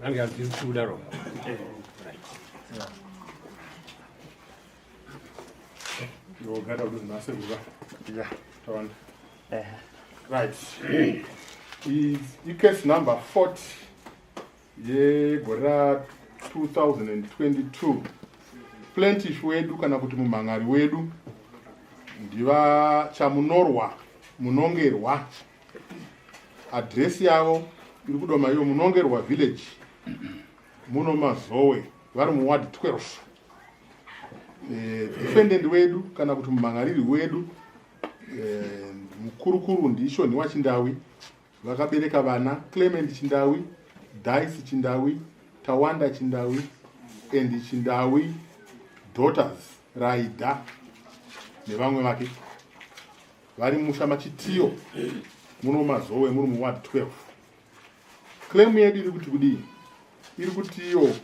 Vanga zviri kudaro. Ndogara kuti nhasi kuva. Yeah. Tawanda. Eh. Right. Is case number 40 yegore ra 2022. Plaintiff wedu kana kuti mumhan'ari wedu ndiva Chamunorwa Munongerwa. Address yavo iri kudoma iyo Munongerwa village muno Mazowe vari muward 12. Eh, defendant wedu kana kuti mumhan'ariri wedu eh, mukurukuru ndiShonhiwa Chindawi. Vakabereka vana Clement Chindawi, Dice Chindawi, Tawanda Chindawi and Chindawi daughters Raida nevamwe vake vari musha maChitiyo muno Mazowe muri muward 12. Claim yedu iri kuti kudii? Iri kuti iyo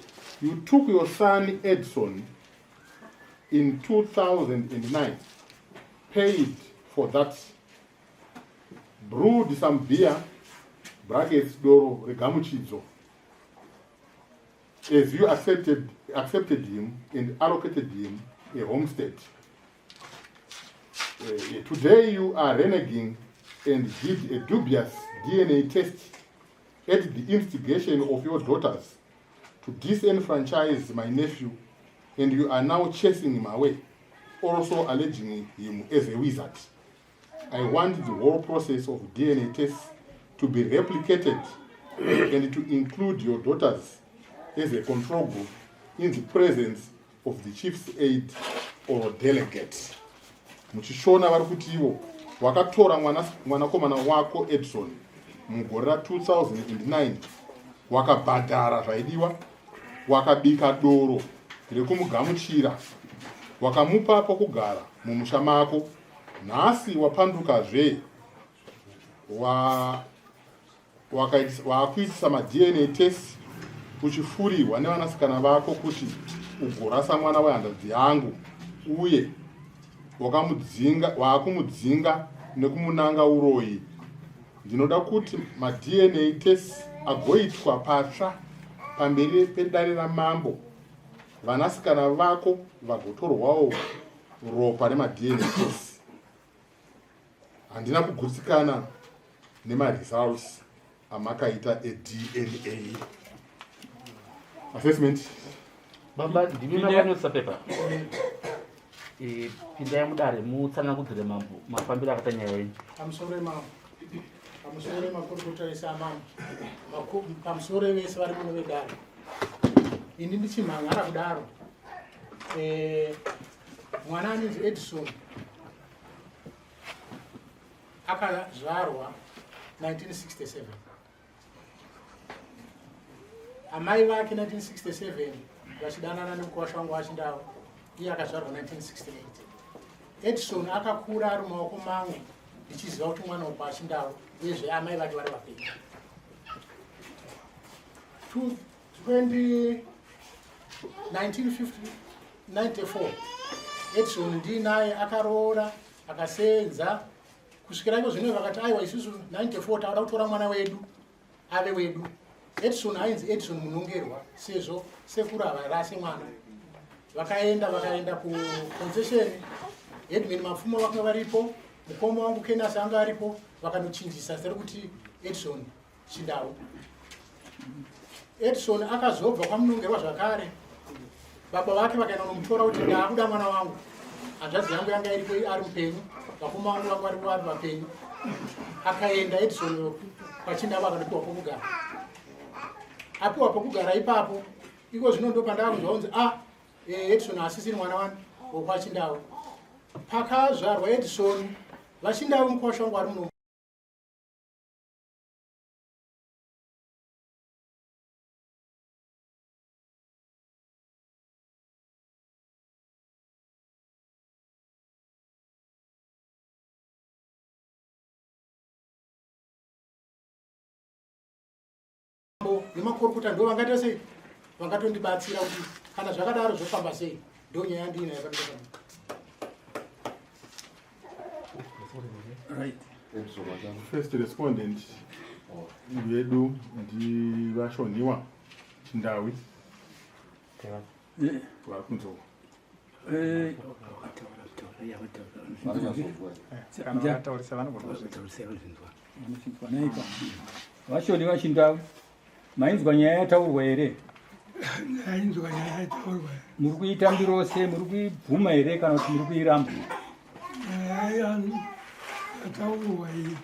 you took your son Edson in 2009 paid for that brewed some beer brackets doro regamuchidzo as you accepted, accepted him and allocated him a homestead today you are reneging and did a dubious DNA test at the instigation of your daughters to disenfranchise my nephew and you are now chasing him away also alleging him as a wizard I want the whole process of DNA tests to be replicated and to include your daughters as a control group in the presence of the chief's aid or delegate. Muchishona vari kuti ivo wakatora mwanakomana wako Edson mugore ra2009 wakabhadhara zvaidiwa wakabika doro rekumugamuchira wakamupa pokugara mumusha mako nhasi wapandukazve waakuitisa maDNA test uchifurirwa nevanasikana vako kuti ugorasa mwana wehanzvadzi yangu uye waakumudzinga nekumunanga uroyi. Ndinoda kuti maDNA test agoitwa patsva pamberi pedare ramambo vanasikana vako vagotorwawo ropa remaDNA test. Handina kugutsikana nemaresults amakaita eDNA assessment. Baba, ndimi makanyosa pepa. Eh, pindai mudare mutsanangudzire mambo mafambiro akaita nyaya yenyu. Pamusoro mambo, pamusoro makurukota ese amambo, pamusoro vese vari muno vedare. Ini ndichimhan'ara kudaro eh, mwana anonzi Edison akazvarwa 1967 amai vake 1967 vachidanana nemukuwasha wangu wachindavo iye akazvarwa 1968 Edison akakura ari mumaoko mangu ndichiziva kuti mwana wekwa achindavo uyezve amai vake vari vapenyu 1994 Edison ndiinaye akaroora akasenza kusvikira iko zvino vakati aiwa isusu 94 tauda kutora mwana wedu ave wedu Edison ainzi Edison Munongerwa sezvo sekuru havarase mwana vakaenda vakaenda kuconcession headman Mapfumo vakanga varipo mukoma wangu Kenas anga aripo vakanochinjisa zita rekuti Edison Chindau Edison akazobva kwaMunongerwa zvakare baba vake vakaenda kunomutora kuti ndaakuda mwana wangu hanzvadzi yangu yanga iripo ari mupenyu vakoma vangu vanga varipo vari vapenyu akaenda Edison kwaChindau akanopiwa pokugara apiwa pokugara ipapo iko zvino ndo pandakunzwa kunzi a ah, eh, Edison asisiri mwana wani wokwaChindau pakazvarwa Edison vaChindau mukwasha wangu ari muno nemakorokota ndo vangaita sei vangatondibatsira kuti kana zvakadaro zvofamba sei ndo nyaya yandiinayo pano. Right. First respondent vedu ndiVaShoniwa Chindawi vari kunzou. VaShoni vaChindawi, mainzwa nyaya yataurwa here? Ndainzwa nyaya yataurwa. Muri kuitambirawo sei? Muri kuibvuma here kana kuti muri kuiramba? Nyaya yataurwa iyi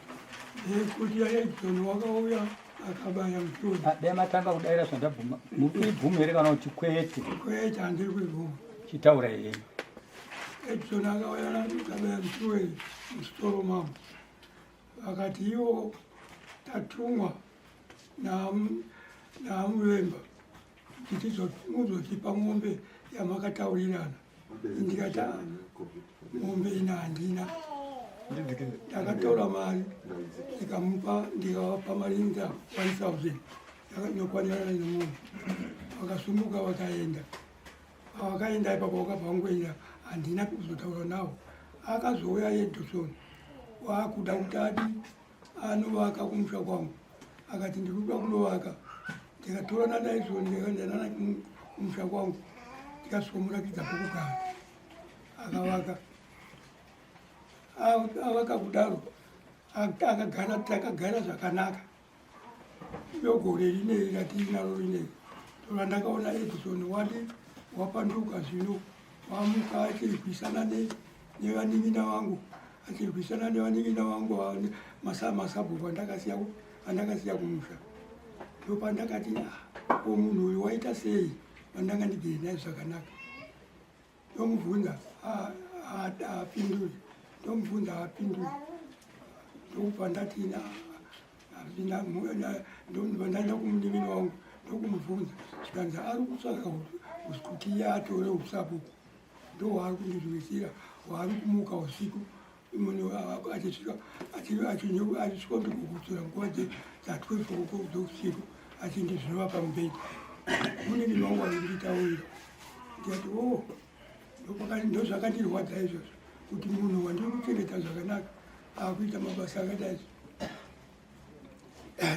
yekuti Edson wakauya akabaya muchiuno. Ah, dai matanga kudaira zvandabvuma. Muri kuibvuma here kana kuti kwete? Kwete, handiri kuibvuma. Chitaura henyu. Edson akauya akabaya muchiuno musitoro mangu, vakati ivo tatumwa naMuvemba kuti muzotipa mombe yamakataurirana. Ndikati "Ah, mombe ina handina. Ndakatora mari ndikamupa, ndikavapa mari inoita 1000 yakanokwanirana nemombe. Vakasumuka vakaenda. Pavakaenda ipapo vakabva vangoenda, handina kuzotaura navo. Akazouya Edison waakuda kuti adi anovaka kumusha kwangu, akati ndiri kuda kunovaka. Ndikatorana naEdison, ndikaenda nana kumusha kwangu, ndikasvikomurakidza pokugara. Akavaka, avaka kudaro akagara, takagara zvakanaka. Iyo gore rineri ratiinaro rineri ndorandakaona Edison wati wapanduka zvino, wamuka achirwisana nevanin'ina vangu, achirwisana nevanin'ina vangu masabhuku andakasiya kumusha. Ndopandakati, "Ah, ko munhu uyu waita sei vandanga ndigere naye zvakanaka?" Ndomubvunza, haapinduri. Ndomubvunza, haapinduri. Ndokubva ndati ndobva ndaenda kumunin'ina wangu, ndokumubvunza, zvikanzi ari kutsvaga kuti iye atore usabhuku, ndo waari kundizwisira, waari kumuka usiku munhu achisvika achisvika ndikukutsura nguva dza12 dzousiku achindizvinova pamubhedha. Munin'ina wangu achinditaurira, ndikati o ndozvakandirwadza izvozvo kuti munhu wandiri kuchengeta zvakanaka akuita mabasa akadai.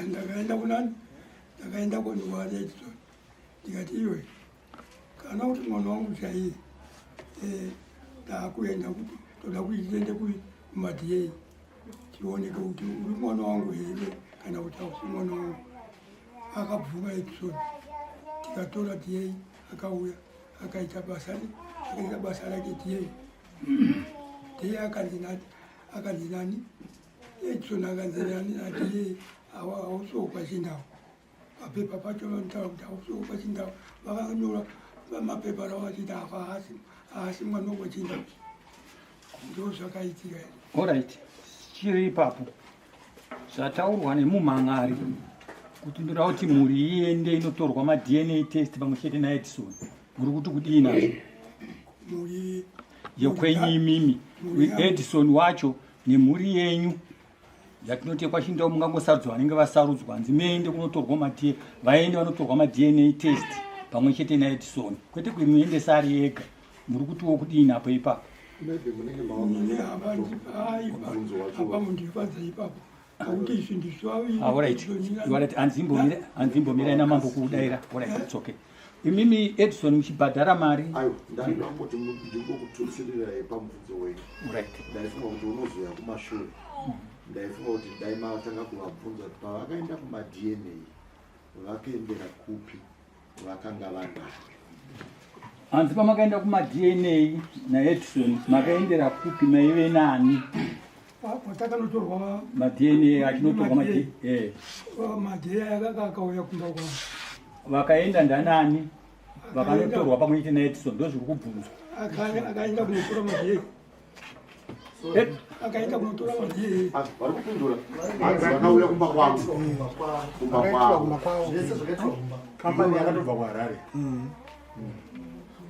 Ndakaenda kunani, ndakaenda kondiwaredson, ndikati iwe, kana kuti mwana wangu chaiye, taakuenda kuti toda kuti tiende kumaDA tioneke kuti uri mwana wangu here kana kuti hausi mwana wangu. Akabvuma Edison, tikatora DA, akauya akaita basa, akaita basa rake DA. DA akanzi nani, akanzi nani, Edison akanzi nani naDA, hausiwo kwaChindau. Papepa pacho vanotaura kuti hausiwo kwaChindau. Vakanyora mapepa ravo vachiti apa haasi mwana wekwaChindau. Ndo zvakaitika izvi. Alright, chiri ipapo zvataurwa nemumhan'ari kuti ndoda kuti mhuri iende inotorwa maDNA test pamwe chete naEdison, muri kuti kudii nazvo? Mhuri yekwenyu imimi, Edison wacho nemhuri yenyu yatinoti kwaChindau, mungangosarudzwa vanenge vasarudzwa, hanzi muende kunotorwa maDNA, vaende vanotorwa maDNA test pamwe chete naEdison, kwete kuti muendese ari ega. Muri kutiwo kudii napo ipapo? Maybe munenge maona apa mundifadza ipapo akuti izvi ndizvo. Ah, alright. Alright, hanzimbomirai namambo kudaira. Alright, it's okay. Imimi Edison muchibhadhara mari. Aiwa, ndangoti ndingokututsirirai pamubvunzo wenyu. Ndaifunga kuti unozoya kumashure. Ndaifunga kuti dai matanga kuvabvunza kuti pavakaenda kumaDNA vakaendera kupi, vakanga vanani. Hanzi pamakaenda kumaDNA naEdison makaendera kupi, maive nani? Patakanotorwa maDNA achinotorwa maDNA, maDNA akanga akauya kumba kwangu. Vakaenda ndanani vakanotorwa pamwe chete naEdison? Ndo zviri kubvunzwa. Akaenda kunotora maDNA, akaenda kunotora maDNA. Ah, vari kupindura, hanzi vakauya kumba kwangu, kumba kwavo. Kambani yakatobva kuHarare.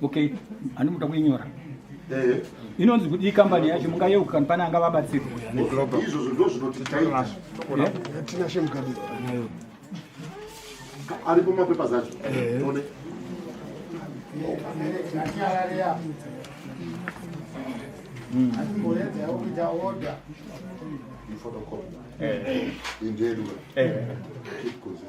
Okay, handimuda kuinyora. Inonzi kudii kambani yacho? Mungayeuka kana pane anga vabatsira? Izvozvo ndo zvinoti taita. Tinashe Mugabe. Aripo mapapers acho. Tone. Photocopy. Indeed. Keep kunze.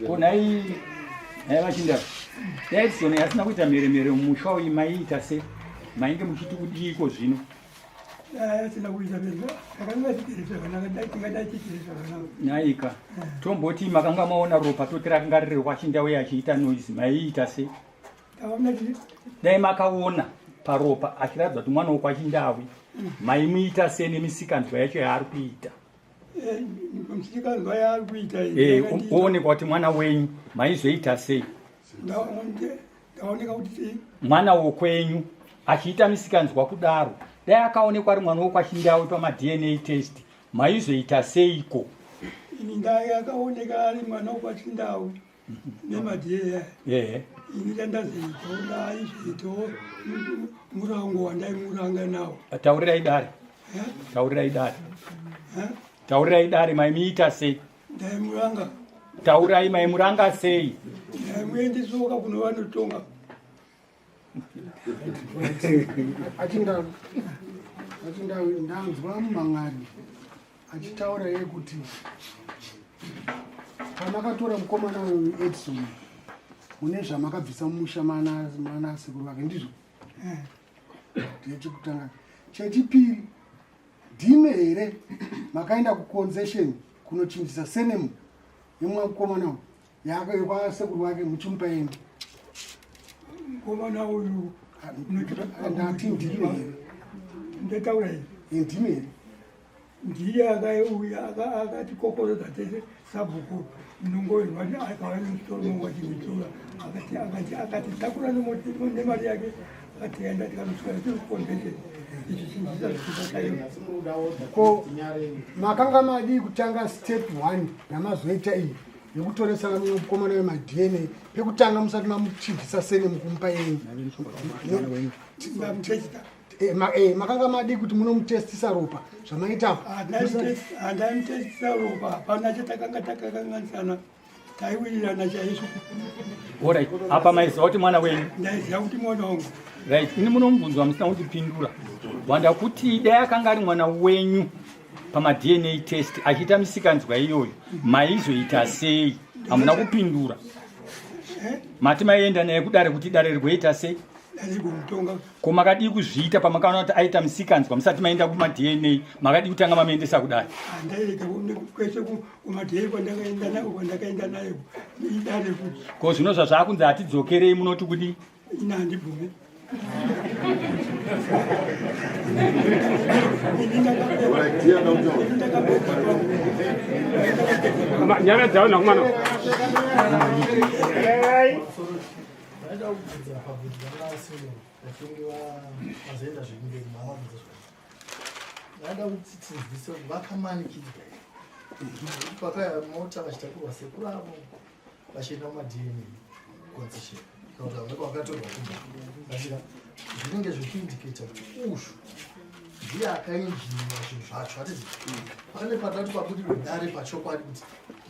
Ko nhai nhai vachinda dai Edison asina kuita mheremhere mumusha uyu maiita se mainge muchiti kudiiko zvino asina kuita takanga tigere zvakanaka dai tingadai tigere zvakanaka nhaika tomboti makanga maona ropa toti rakanga riri kwachinda uye achiita noise maiita se Dai makaona paropa achiratidza kuti mwana wokwaChindawi maimuita sei nemisikanzwa yacho yaari kuita? Eh, misikanzwa yaari kuita eh, oonekwa kuti mwana wenyu maizoita sei? Ndaoneka kuti mwana wokwenyu achiita misikanzwa kudaro, dai akaonekwa ari mwana wokwaChindawi pamaDNA test maizoita seiko? Ini ndai akaoneka ari mwana wokwaChindawi nemadhiya ehe ini chandazoitawo ndaizoitawo murango wandaimuranga nawo taurirai dare taurirai dare taurirai dare maimiita sei ndaimuranga taurai maimuranga sei ndaimuendesoka kuno vanotonga Achinda achinda ndanzwa mumang'ari achitaura iye kuti pamakatora mukomana uyu Edson mune zvamakabvisa mumusha mana mana sekuru vake ndizvo eh. ndechekutanga chechipiri ndime here makaenda kuconcession kunochinjisa senemu yemwamukomana uyu yako yekwasekuru wake muchimupa imi mukomana uyu ndati ndimi here ndataura here ndimi here ndiye akauya akatikokorodza tese sabhuku nongoirwa akauya nemusoro mowachimitura akati akati akati takura nemari yake akati enda tikanoswera tiri kuconvention ichi chinjisa zvichii ko makanga madii kutanga step one yamazoita iyi yekutoresa mukomana wemaDNA pekutanga musati mamuchibvisa sene mukumupa yenyu eh, eh, makanga madii kuti munomutestisa ropa zvamaita handaimutestisa ropa hapana chatakanga takakanganisana taiwirirana chaizvo orit apa maiziva kuti mwana wenyu ndaiziva kuti mwana wangu right ini munomubvunzwa musina kundipindura wanda kuti dai akanga ari mwana wenyu pamaDNA test achiita misikanzwa iyoyo maizoita sei? Hamuna kupindura. Mati maienda naye kudare kuti dare rigoita sei? Ko makadii kuzviita pamakaona kuti aita misikanzwa musati maenda kumaDNA makadii kutanga mamuendesa kudare? Ko zvino zvazvaakunzi hatidzokerei munoti kudii? Ini handibvume. Nyara dzawo nakumana. Ndaida kubvunza pabvunzi vanga vachinge vazoenda zvekumberi mavabvunza zvakadai. Ndaida kuti tinzwise kuti vakamanikidzwa here kuti pakauya mota vachitakurwa sekuru avo vachienda kumaDNA concession kana kuti vanenge vakatorwa kumba asika zvinenge zvichiindicata kuti ushu ndiye akainjiniwa zvinhu zvacho hatizi pane patati pabudirwe dare pachokwadi kuti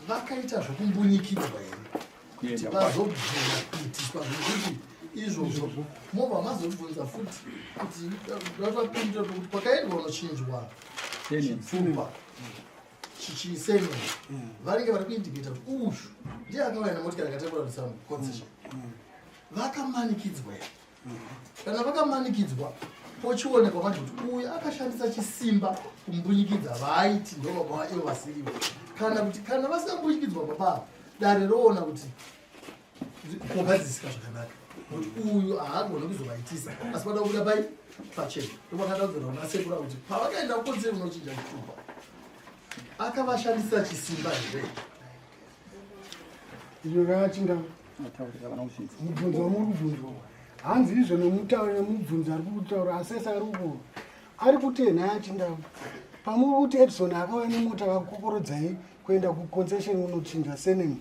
vakaita zvokumbunyikidzwa here kuti vazobvuma kuitiswa zvekuti izvozvo mobva mazobvunza futi kuti vapindura kuti pakaendwa unochinjwa chipfupa chisemi vanenge vari kuindicata kuti ushu ndiye akauya nemotikari akatakura rusamu concession vakamanikidzwa here kana vakamanikidzwa pochionekwa manje kuti uyu akashandisa chisimba kumbunyikidza vaaiti ndo baba ivo vasirivo kana kuti kana vasina kumbunyikidzwa baba dare roona kuti kogadzisika zvakanaka nokuti uyu haagone kuzovaitisa asi vada kubuda pai pachena ndovakataudzira kuna sekura kuti pavakaenda kukodzeri unochinja chitupa akavashandisa chisimba here izvo zvakachinda mubvunzo wamuri kubvunzwa hanzi izvo nemutauro nemubvunzo ari kutaura asesa ari kukuru ari kuti nhaya chindau pamuri kuti edison akauya nemota akakokorodzai kuenda kuconcession unochinja senemu.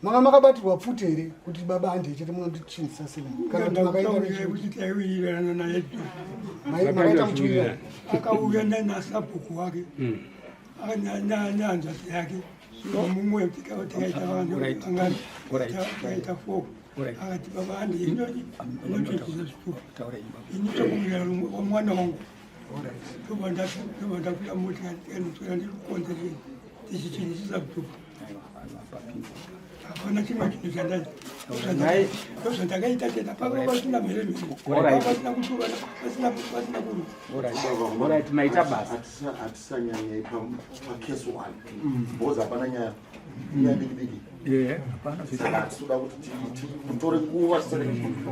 Manga makabatirwa pfuti here kuti baba handei chete munondichinzisa sei? Kana kuti makaita kuti taiwirirana naye. Makaita muchiwirirana. Akauya nasabhuku wake. Nehanzvadzi yake. Mumwe tikaita vanhu vangani? Tikaita four. Akati baba handei inochinjisa zvitupa. Ini tokumbira mwana wangu. Ndobva ndakwira mota ndikanotora ndiri kukonzerei tichichinjisa zvitupa. Hapana chimwe chinhu chandazvandakaita chete panga pasina mheremhere pasina kuturana pasina pasina kuruorit maita basa hatisanyanyei pacase one because hapana nyaya nyaya diki diki saka hatitoda kuti titore nguva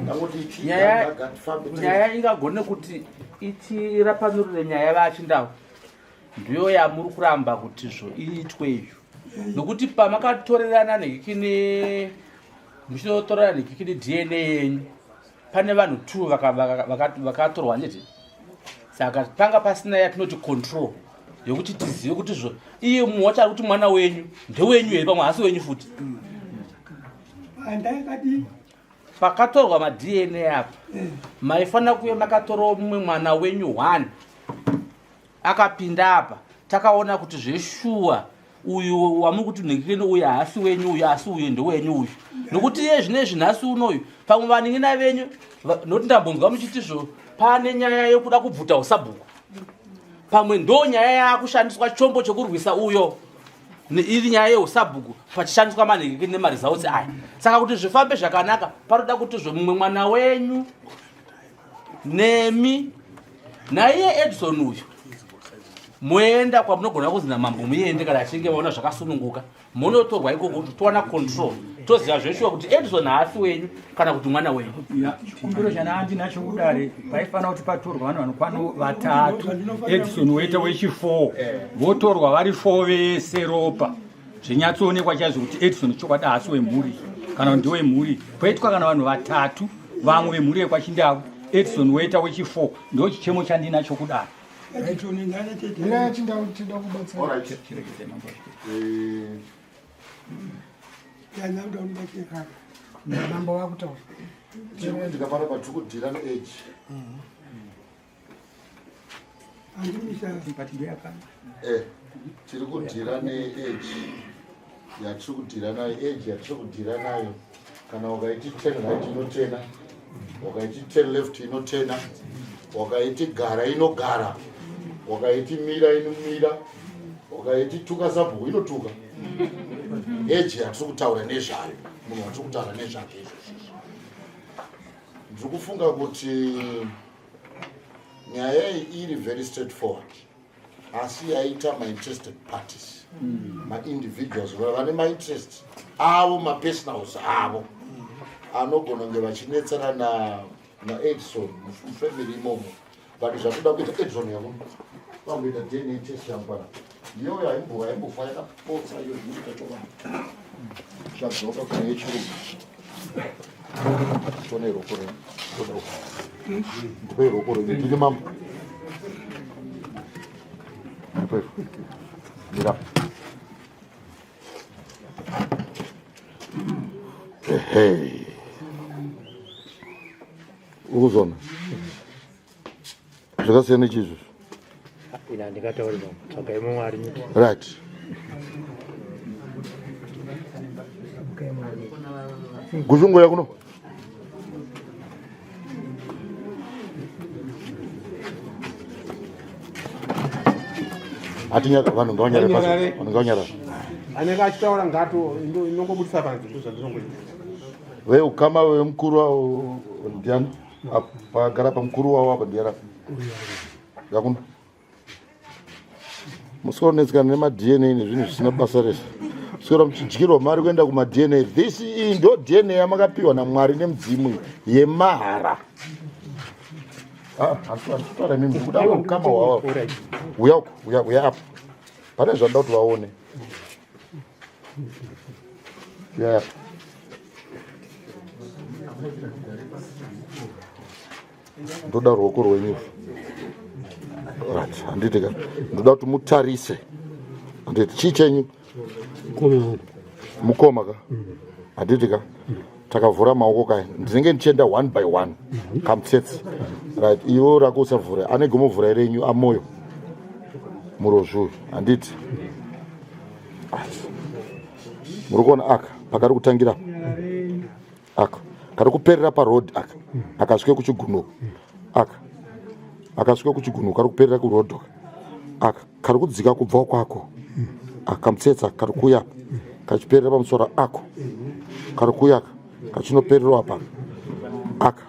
tangoti nyaya ingagone kuti itirapanurire nyaya vachindau ndiyo yamuri kuramba kuti zvo iitwe iyo nokuti pamakatorerana nhikini muchinotorerana nhikini dna yenyu pane vanhu two vakatorwa nditi saka panga pasina yatinoti control yekuti tizive kuti zvo iye mumwe wacho ari kuti mwana wenyu ndewenyu here pamwe hasi wenyu futi pakatorwa madna apa maifanira kuve makatorawo mumwe mwana wenyu one Akapinda apa takaona kuti zveshuwa uyu wamuri kuti nhingirikeni uyu haasi wenyu uyu asi uyu ndewenyu uyu nokuti iye zvino izvi nhasi unoyu pamwe vanin'ina venyu nokuti ndambonzwa muchiti zvo pane nyaya yokuda kubvuta usabhuku pamwe ndo nyaya yaakushandiswa chombo chokurwisa uyo iri nyaya yeusabhuku pachishandiswa manhingirikeni nemaresults aya saka kuti zvifambe zvakanaka panoda kuti zvo mumwe mwana wenyu nemi naiye edison uyu moenda kwamunogona kuzi namambo muende kana achinge vaona zvakasununguka munotorwa ikoko kuti towana control toziva zveshuwa kuti edison haasi wenyu kana kuti mwana wenyu chikumbiro chanandinacho kudare paifanira kuti patorwa vanhu vanokwana vatatu edison woita wechifour votorwa vari four vese ropa zvinyatsoonekwa chaizvo kuti edison chokwadi haasi wemhuri kana kuti ndewemhuri poitwa kana vanhu vatatu vamwe vemhuri yekwachindau edison woita wechi4 ndo chichemo chandinacho kudaro mambo vakutaura tinoendeka pano patiri kudhira neage Eh, tiri kudhira neage yatiri kudhira nayo age yatiri kudhira nayo kana ukaiti ten right inotena wakaiti ten left inotena wakaiti gara inogara wakaiti mira inomira wakaiti tuka sabhuku inotuka age yatiri kutaura nezvayo munhu watiri kutaura nezvake izvozvizvi ndiri kufunga kuti nyaya iyi iri very straight forward asi yaita mainterested parties mm. maindividuals vane mainterest avo mapersonals avo anogona kunge vachinetsana naedison mufamily imomo but zvatoda kuita edison yavo vangoita dna test yangwana iyoyo haimbo haimbofa yakapotsa iyo zvinoita chokwadi chadzoka kune yechirungu tone roko renyu ndipei roko renyu ndini mambo ndipei mira ehe ukuzona zvakasiyana nechii izvozvo Ina handingatauri mama, tsvagai mumwe ari nyika. Right. Guzungu yakuno. Atinyara vanhu ngavanyarare pasi. Vanhu ngavanyarare. Anenge achitaura ngato inongobudisa panze ndozvandinongoita. Veukama vemukuru wavo ndiani? Pagara pamukuru wavo apa ndiani? Yakuno. Muswera unetsekana nemaDNA nezvinhu zvisina basa rese. Muswera muchidyirwa mari kuenda kumaDNA. This iyi ndo DNA yamakapiwa naMwari nemudzimu yemahara. Ah, handitaura imimi kuda ukama hwavo. Uya uko, uya uya apo. Pane zvanoda kuti vaone. Uya apo. Ndoda ruoko rwenyu. Right, handiti ka. Ndoda kuti mutarise. Handiti chii chenyu? Mukoma ka. Handiti ka? Takavhura maoko kaya. Ndinenge ndichienda one by one. Kamutsetse. Right, iwo rako usavhura. Ane gomo vhura renyu amoyo. Murozvi uyu. Handiti? Muri kuona aka pakari kutangira aka kari kuperera paroad aka akasvike kuchigunuka aka akasvika kuchigunuka kari kuperera kuroad aka kari kudzika kubva kwako akamutsetsa kari kuya kachiperera pamusoro ako kari kuya kachinopererwa apa aka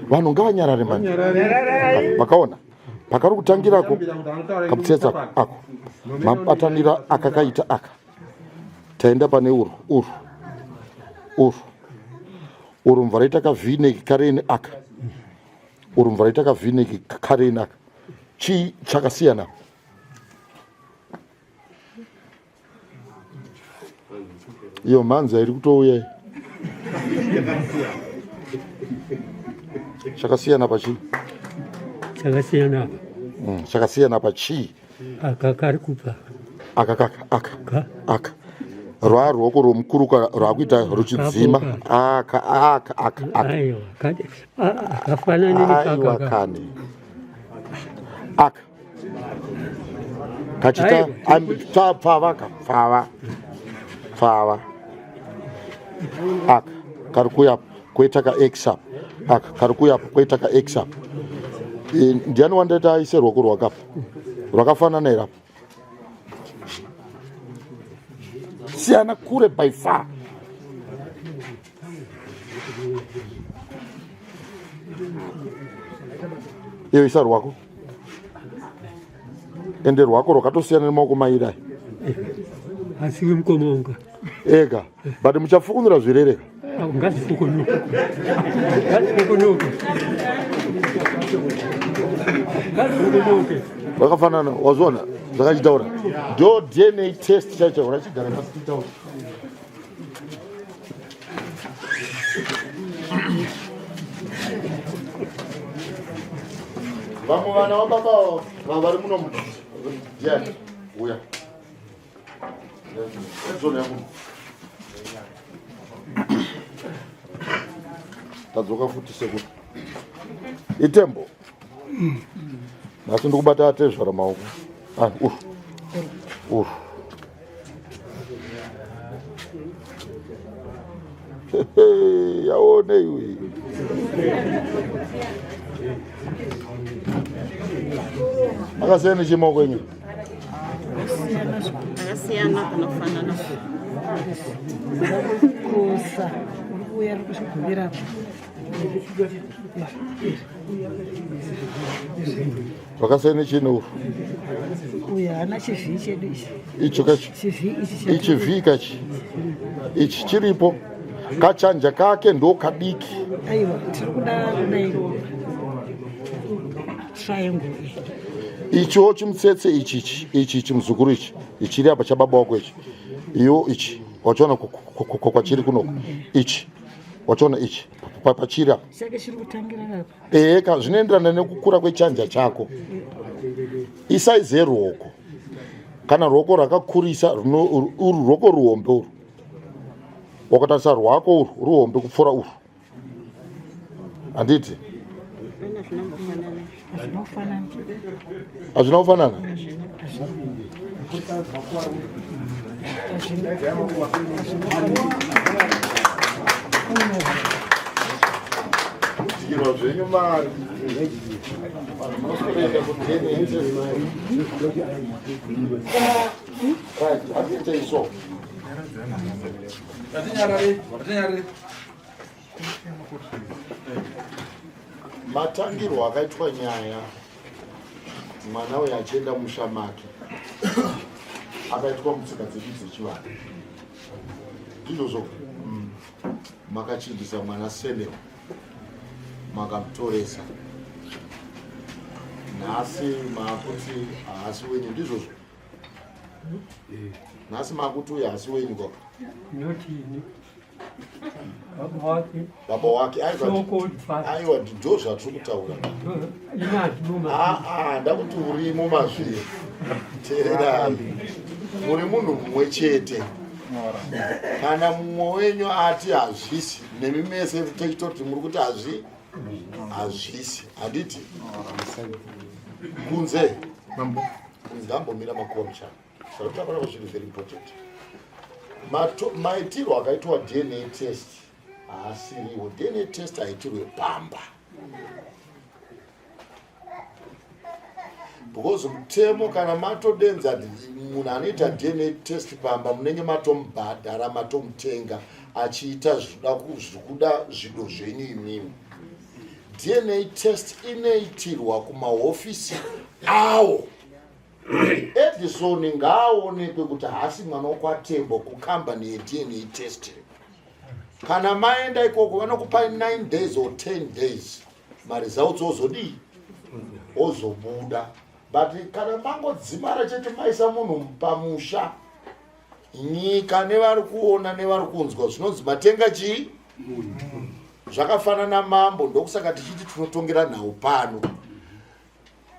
vanhu ngavanyarare mani vakaona pakari kutangirako kamutsetsa ako mabatanira akakaita aka taenda pane urwu urwu urwu urwu mvura ita kavhineki kareni aka urwu mvura ita kavhineki kareni aka chii chakasiyana iyo mhanza iri kutouya chakasiyana pachii chakasiyana apa chakasiyana pachii aka kari kubva aka kaka aka aka rwa ruoko rwomukuru rwakuita ruchidzima aka aka aka aka akafanana kani aka kachita pfava ka pfava pfava aka kari kuya koita ka x apa aka kari kuya apa koita ka x apa ndiani wandaita aise ruoko rwakapa rwakafanana here apa siyana kure by far iyo isa rwako ende rwako rwakatosiyana nemaoko mairi ayo asi wemukomonga ega but muchafukunura zvirereka ngazifukunuke ngazifukunuke ngazifukunuke vakafanana wazviona zvakachitaura ndo dna test chaicho urachigara pasi titaura vamwe vana vababa vari muno ndiani uya tadzoka futi sekuru itembo nhasi ndikubata atezvara maoko ah, uru uru yaone iwe akasiyana nechemaoko enyu Akasiyana kana kufanana. Kusa uri kuuya ri kuzvigumira Vakasiyana nechii neuru? Uyu haana chivhii chedu ichi. Icho kachi. Chivhii ichi. Ichi vhii kachi. Ichi chiripo. Kachanja kake ndo kadiki. Aiwa, tiri kuda kudai. Triangle. Ichiwo chimutsetse ichi ichi ichi ichi muzukuru ichi ichiri apa chababa wako ichi. Iyo ichi wachiona kwachiri kunoko. Ichi wachiona ichi pachiri apa. Chake chiri kutangira apa. Eka zvinoenderana nekukura kwechanja chako. Isaizi yeruoko. Kana ruoko rwakakurisa uru ruoko ruhombe uru. Wakatarisa rwako uru ruhombe kupfuura uru. Handiti? Hazvina kufanana. Kudyirwa zvenyu mari. Vanhu munoswera kudheni Right, hatiitei so. Matangirwo akaitwa nyaya mwana uyu achienda musha make akaitwa mutsika dzedu dzechivanhu ndizvozvo mm. Makachinjisa mwana surname makamutoresa nhasi maakuti haasi wenyu ndizvozvo nhasi maakuti uyu haasi wenyu kwa baba wake aiwa ndo zvatiri kutaura aa ndakuti urimo mazviri teererai muri munhu mumwe chete. Kana mumwe wenyu ati hazvisi, nemi mese techitoti muri kuti hazvi hazvisi, handiti? Kunze ndambomira makuva muchana zvakutaura zviri very important. Maitirwo akaitwa DNA test haasiriwo. DNA test haitirwe pamba because mutemo kana matodenza munhu anoita dna test pamba munenge matomubhadhara matomutenga achiita zvikuda zvido zvenyu imimi dna test inoitirwa kumahofisi awo edison ngaaonekwe kuti haasi mwana wokwatembo kukambani yedna test kana maenda ikoko vanokupai 9 days or 10 days maresults ozodii ozobuda but kana mangodzimara chete maisa munhu pamusha nyika nevari kuona nevari kunzwa zvinonzi matenga chii zvakafanana mambo ndokusaka tichiti tinotongera nhau pano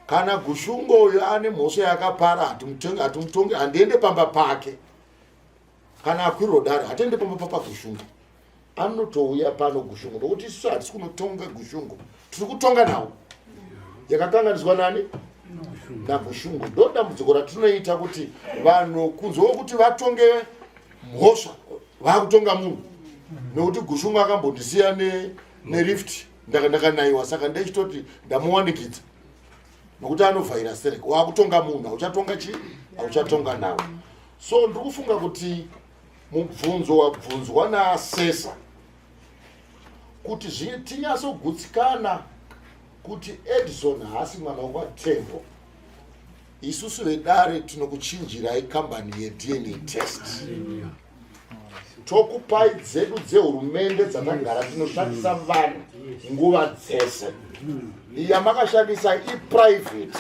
kana gushungo uyo ane mhosva yakapara hatimutonge handiende pamba pake kana akwirwa dare hatiende pamba papa gushungo anotouya pano gushungo nokuti isu hatisi kunotonga gushungo tiri kutonga nhau yakakanganiswa nani nagushungo ndo dambudziko ratinoita kuti vanhu kunze wekuti vatonge mhosva vakutonga munhu nekuti gushungo akambondisiya nerift ndakanaiwa saka ndechitoti ndamuwanikidza nokuti anovhaira serek wakutonga munhu hauchatonga chii hauchatonga nhau so ndiri kufunga kuti mubvunzo wabvunzwa naasesa kuti tinyatsogutsikana kuti edison haasi mwana wekwatembo isusu vedare tinokuchinjirai kambani yedna test tokupai dzedu dzehurumende dzatagara tinoshandisa vanhu nguva dzese yamakashandisa iprivate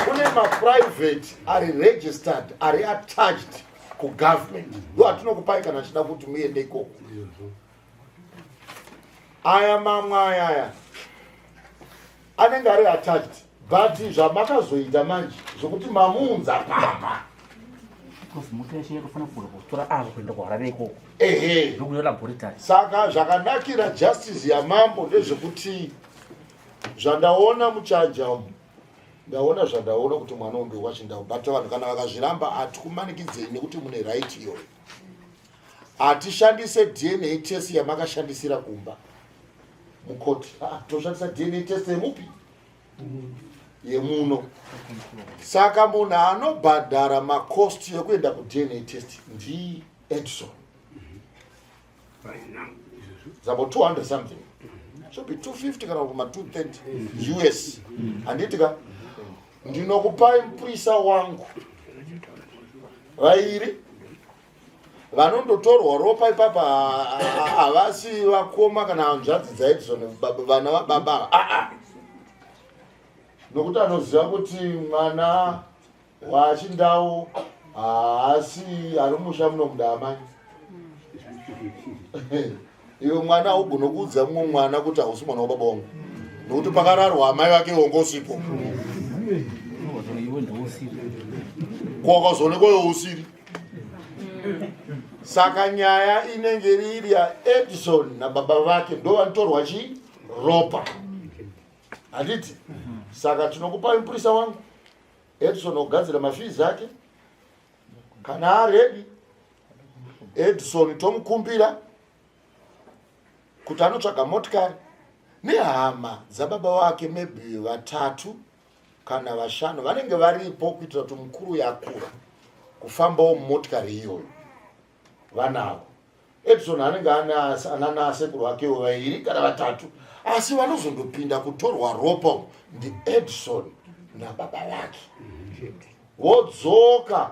kune maprivate ari registered ari attached kugovernment ndo atinokupai kana achida kuti muende ikoko aya mamwe ayaya anenge ari attached but zvamakazoita manje zvekuti mamuunza pamba ehe saka zvakanakira justice yamambo ndezvekuti zvandaona muchaja umu ndaona zvandaona kuti mwana unge wachindau but vanhu kana vakazviramba hatikumanikidzei nekuti mune right iyoyo hatishandise dna test yamakashandisira kumba mukoti ah, toshandisa dna test yemupi yemuno saka munhu anobhadhara macost yekuenda kudna test ndi edison It's about 200 something should be 250 kana kuma 230 us handiti ka ndinokupai mupurisa wangu vairi vanondotorwa ropa ipapa havasi vakoma kana hanzvadzi dzaedison vana vababa aa nokuti anoziva kuti mwana wachindau haasi ari musha muno muda amai iwe mwana haugone kuudza mumwe mwana kuti hausi mwana wababa wangu nokuti pakararwa amai vake wonga usipo kwakazoonekwa iwe usiri saka nyaya inenge iri yaedison nababa vake ndo vanotorwa chii ropa handiti saka tinokupa mupurisa wangu edison ogadzira mafees ake kana aredi edison tomukumbira kuti anotsvaga motikari nehama dzababa vake maybe vatatu kana vashanu vanenge varipo kuitira kuti mukuru yakura kufambawo mumotikari iyoyo vanavo edison anenge anana sekuru vakewo vairi kana vatatu asi vanozondopinda kutorwa ropa ndiedison nababa vake vodzoka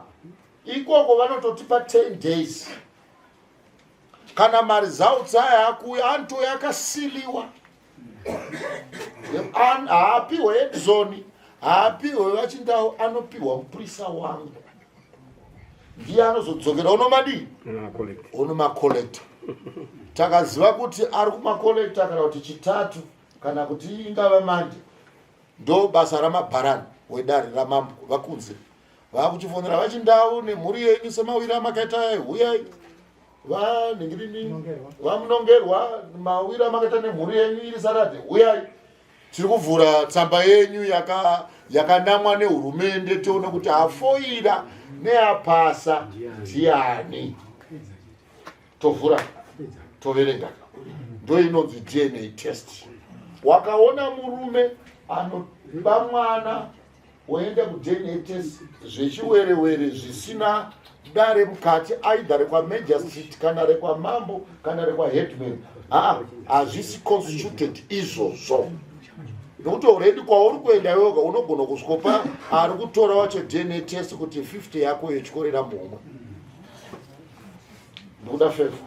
ikoko vanototipa 10 days kana maresults aya akuuya anotouya akasiliwa haapiwe edison haapiwe vachindau anopiwa mupurisa wangu ndiye anozodzokera unomadii unomacollecta takaziva kuti ari kumacollecta kana kuti chitatu kana kuti ingava manje ndo basa ramabharani wedare ramambo vakunze. Vakuchifonera vachindau nemhuri yenyu semawiri amakaita aya huyai. Vanhingirini vamunongerwa mawiri amakaita nemhuri yenyu iri sarade huyai. Tiri kuvhura tsamba yenyu yakanamwa yaka nehurumende tione kuti afoira neapasa ndiani. Tovhura toverenga ndo inonzi DNA test. Wakaona murume anoba mwana woenda kuDNA test zvechiwerewere zvisina dare mukati either rekwamagistrate kana rekwamambo kana rekwaheadman haa hazvisi constituted izvozvo nokuti already kwauri kuenda iweoka unogona kusvikopa ari kutora wacho dna test kuti 50 yako yotyorera muhomwe ndikuda favor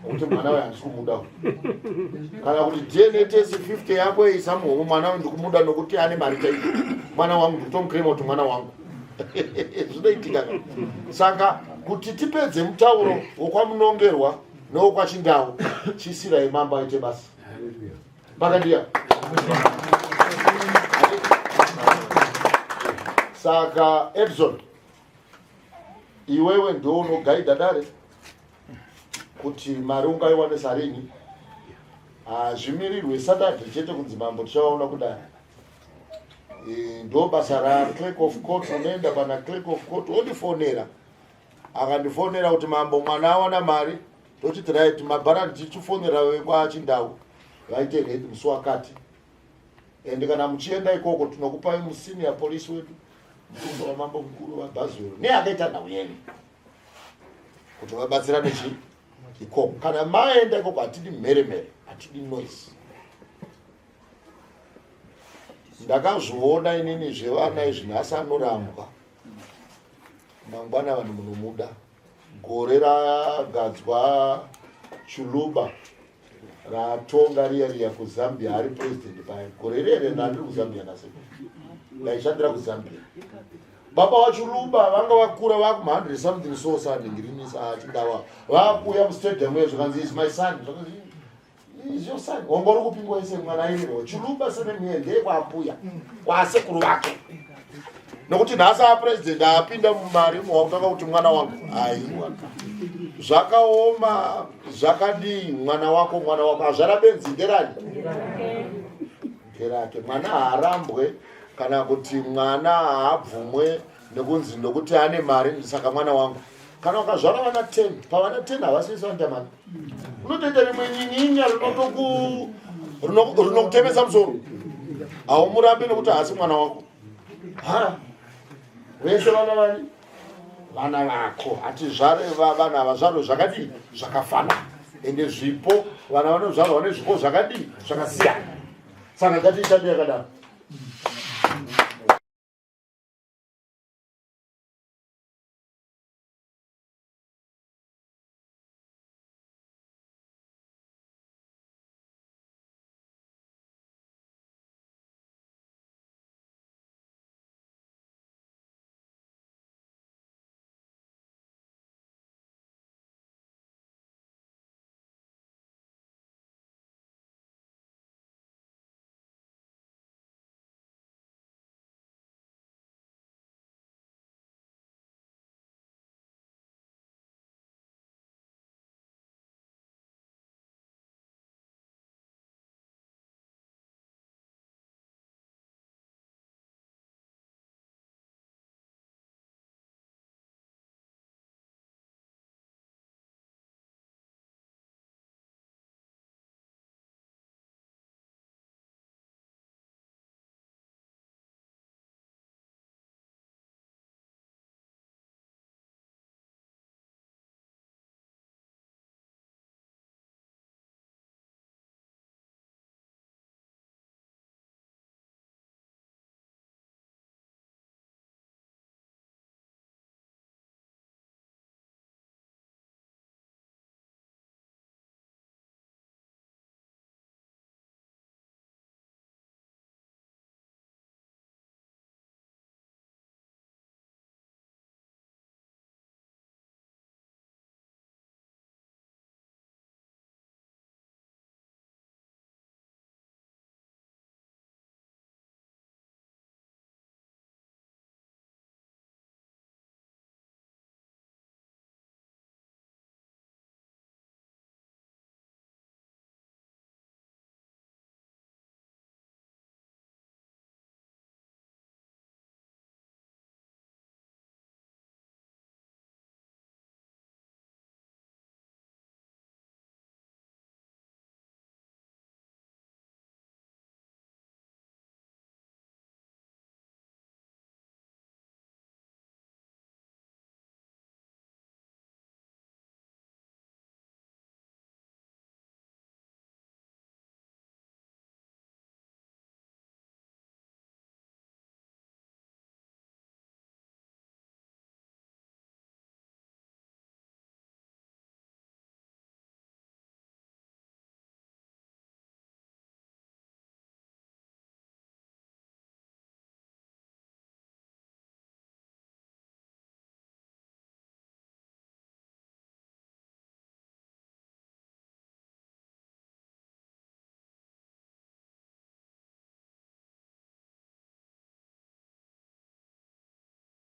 nokuti mwana uyo handisi kumuda kana kuti dna test 50 yako isa muhomwe mwana uyu ndikumuda nokuti ane mari chaiyo mwana wangu ndikutomukrema kuti mwana wangu zvinoitika ka saka kuti tipedze mutauro wokwamunongerwa newokwachindau chisirai mambo aite basa pakandiya saka edson iwewe ndiwe unogaidha dare kuti mari ungaiwane sarini hazvimirirwe saturday chete kunzi mambo tichavaona kudare e, ndo basa raclerk of court unoenda pana clerk of court wondifonera akandifonera kuti mambo mwana awana mari tochiti right mabhara tichifonera vekwachindau vaite redi musi wakati and kana muchienda ikoko tinokupai musenior police wedu mutumba wamambo mukuru vabhazuro neakaita nhau yenyu kuti vabatsirane chii ikoko kana maenda ikoko hatidi mheremhere hatidi noise ndakazviona inini zvevana izvi nhasi anorambwa mangwana vanhu munomuda gore ragadzwa chuluba ratonga riya riya kuzambia ari president paya gore riya riya ndandiri kuzambia nase ndaishandira kuzambia baba vachuluba vanga vakura vakuma 100 something so sanhingirinisa achindawa vakuuya mustadium uye zvakanzi is my son zvakanzi is your son wanga uri kupingwa ese mwana airerwa chuluba senemiye ndeyekwaambuya kwasekuru vake nokuti nhasi apresident apinda mumari mowakutanga kuti mwana wangu aiwa zvakaoma zvakadii mwana wako mwana wako azvara benzi nderani nderake mwana haarambwe kana kuti mwana haabvumwe nekunzi nokuti ane mari saka mwana wangu kana ukazvara vana 10 pavana 10 havasi vese vanoita mari unotoita rimwe nyinyinya rinotoku rinokutemesa musoro haumurambi nokuti haasi mwana wako ha vese vana vani vana vako hatizvare vana havazvarwe zvakadii zvakafanana ende zvipo vana vanozvarwa nezvipo zvakadii zvakasiyana saka ngatiishande yakadaro.